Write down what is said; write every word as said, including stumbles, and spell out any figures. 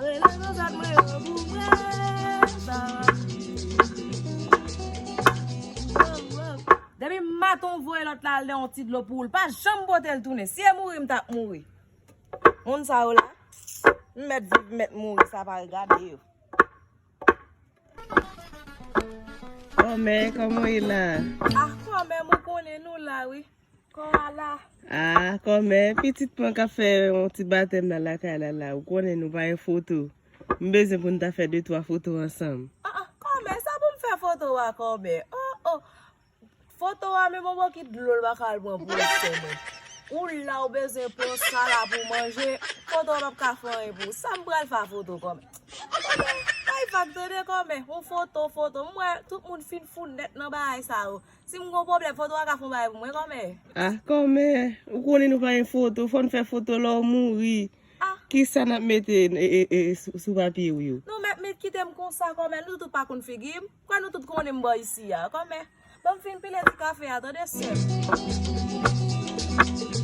Rele zanzann mwen yo pou mwen, sa. Depi maten w voye lòt la al nan yon ti dlo pou ou, l pa janm pote l tounen. Si e mouri, m t ap mouri. Moun sa yo la, m mèt viv, m mèt mouri, sa pa regade yo. Kòmè, kòman w ye la? Ah, kòmè, m konnen nou la, wi. Kò a la. Ah, kòmè, pitit mwen k ap fè yon ti batèm nan lakay la, la. Ou konnen nou pa gen foto. M bezwen pou n ta fè de twa foto ansanm. Ah, ah, kòmè, sa pou m fè foto a, kòmè? Oh, oh. Foto a menm yon bokit dlo l pa ka al pran pou ou, sè mwen. Ou la ou bezwen pran sa la pou manje, foto a p ap ka fè anyen pou ou. Sa m pral fè a foto kòmè? Kòmè, bay vag tande kòmè, yon foto, foto. M wè tout moun fin fou nèt nan bagay sa yo. Si m gon pwoblèm, foto a ka fè yon bagay pou mwen kòmè? Ah, kòmè, ou konnen nou pa gen foto, fò n fè foto lè w mouri. Ah. Kisa n ap mete e, e, e, sou, sou papye w yo? Nou mèt met kite m konsa kòmè, nou tout pa konn figi m. Kwè nou tout konnen m bò isi a, kòmè. Ban m fin pile ti kafe a, tande sè m.